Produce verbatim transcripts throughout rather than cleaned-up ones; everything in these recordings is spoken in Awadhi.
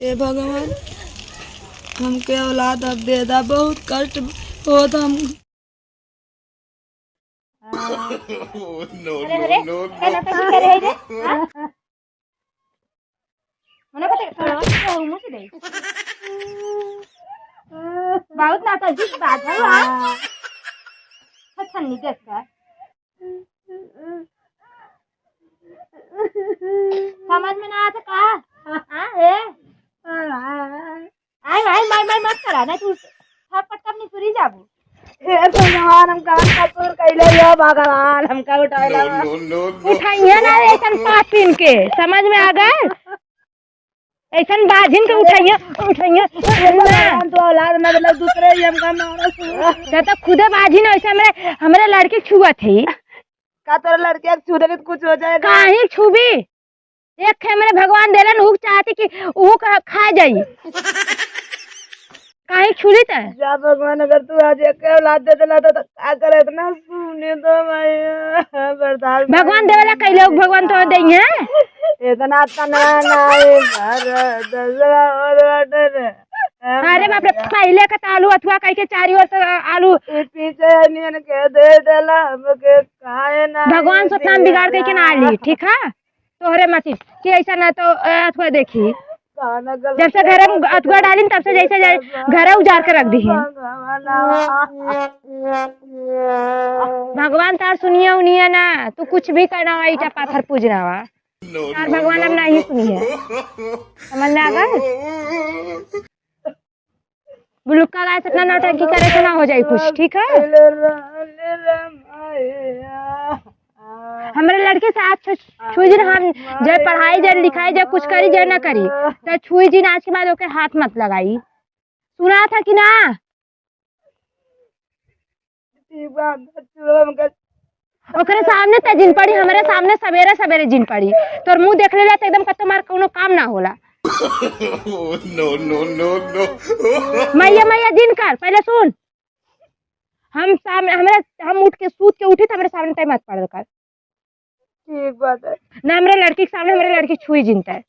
हे भगवान, हमके औलाद अब दे दा, बहुत कष्ट होत हम। No, अरे, no, अरे, no, no। का नौटंकी करे है रे? हाँ? मना करते, हाँ, तो मुझे दे। बहुत नौटंकी की बात है, हाँ। अच्छा, नहीं देखता। समझ में ना आते का? हाँ, हे? आई, आई, माई, माई मत करा, नहीं तू छटपट करनी सुरी जाबू। हे भगवान, हम कौन कसूर कैले यो भगवान, हमका उठाए ला। No, no, no, no। उठाइए ना ऐसन पापिन के, समझ में आ गए? ऐसन बाझिन के उठाइए, उठाइए। हे भगवान, तो औलाद ना, मतलब, दूसरे ही हमका मारा सुआ। तो, तो खुदे बाझिन ऐसे हमरे, हमरे लड़की छुआ थी। का तोरा लड़के के छू देली तो कुछ हो जाएगा? काहे छुबी? एक ठे हमरे भगवान देलन, ऊ चाहती कि ऊ का खा जाई। काहे छुली त? जा भगवान, अगर तू आज एक औलाद दे देला तो, तो का करे? इतना सुने तो भैया, बर्दाश्त भगवान नहीं देवेला, कैले भगवान तो देइहे। इतना तना नहीं भर दसरा और बाटे रे। अरे बाप रे, पहले का तो आलू अथुआ कह के चारी ओर से आलू। ई पीछे नियन के दे देला हमके, काहे ना भगवान दे सतनाम बिगाड़ दिया? कह के ना आली, ठीक है? तोहरे मती कि ऐसा ना तो, ए, अथवा देखी। जब से घरे में अथवा डालिन, तब से जैसे जाए, घरे उजाड़ के रख दी। भगवान तार सुनिए उनिए ना, तू कुछ भी करना हुआ, ईटा पाथर पूजना हुआ, तार भगवान अब नहीं सुनिए। समझ में आ गए? बुलुक्का गाय से इतना नौटंकी करे से ना हो जाई कुछ, ठीक है? हमरे लड़के से आज छु-, छुई जिन हम, जे पढ़ाई, जे लिखाई, जे कुछ करी, जे ना करी, तो छुई जिन आज के बाद ओके हाथ मत लगाई। सुना था कि ना? ठीक बा, हम छुआ, हमका ओकरे सामने ते जिन पड़ी, हमरे सामने सबेरे सबेरे जिन पड़ी। तोर मुंह देख लेला त एकदम कत्तो मार कौनो काम ना होला। No, no, no, no। मैया, मैया जिन कर, पहले सुन। हम सामने, हमरे, हम उठ के, सूत के उठी त हमरे सामने ते मत पड़ल कर। ठीक बात है। ना हमरे लड़की के सामने हमरे लड़की छुई जिनता है।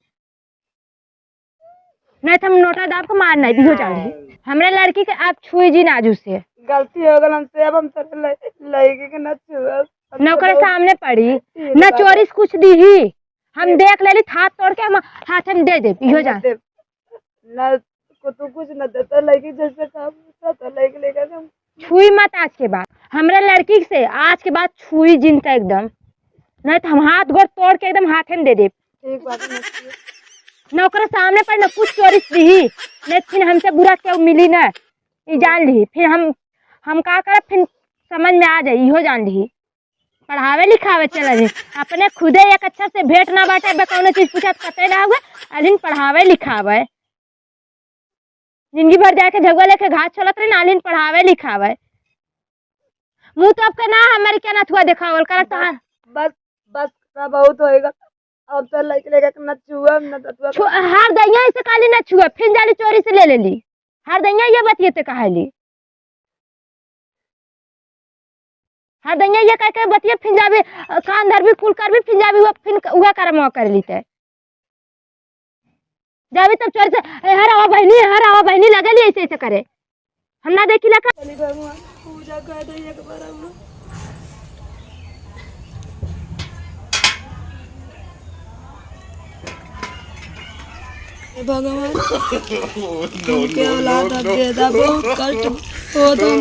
नहीं तो हम नोटा दाब के मार नहीं दियो जान ली। हमरे लड़की के आप छुई जिन आज उसे। गलती हो गल हमसे, अब हम तोरे ल-, लड़की के ना छुअब। हम ना ओकरे तो सामने पड़ी, ठीक ना बात है। चोरी से कुछ दीही। हम देख लेली, हाथ तोड़ के हम हाथ में दे देब, इहो हम जान। देब। ना को तू कुछ ना देता, लड़की जैसे काम होता था, लड़की लेकर हम छुई मत आज के बाद। हमरे लड़की से आज के बाद छुई जिनता एकदम, नहीं तो हम हाथ गोड़ तोड़ के एकदम हाथे में दे देब। ठीक बात है, मत छुओ। ना ओकरे सामने पर ना कुछ चोरी से दीही, नहीं फिर हमसे बुरा केहू मिली ना, ई जान ली। फिर हम, हम का करब, फिर समझ में आ जाई, इहो जान ली। पढ़ावे लिखावे चल रही, अपने खुदे एक अक्षर से भेंट ना बाटे, बे कौनो चीज पूछत पते ना हुए, अलिन पढ़ावे लिखावे। जिंदगी भर जाके झगुआ लेके घास छोलत रही ना, अलिन पढ़ावे लिखावे। मुंह तो आपके ना हमारी क्या नथुआ देखावल करत बस, तहार। बस, बस, ना बहुत होएगा। अब तो लइके लेके ना छुअम, ना दतुआ छु-, हर दइया ऐसे काली ना छुआ, फिर जाली चोरी से ले लेली। हर दइया ये बतिये ते कहाली। हर दइया ये कह के बतिये, फिर जाबे, अ, कान धरबी, कुल करबी, फिर जाबे, वो फिर क-, उहे करम वो कर ली ते। जाबे तब चोरी से, "ए, हर आवा बहिनी, हर आवा बहिनी," लगेली ऐसे, ऐसे करे। हम ना देखी ला का? चली भगवान, पूजा कर दे एक बार हम। हे भगवान, हमके औलाद अब दे दा, बहुत कष्ट होत हम।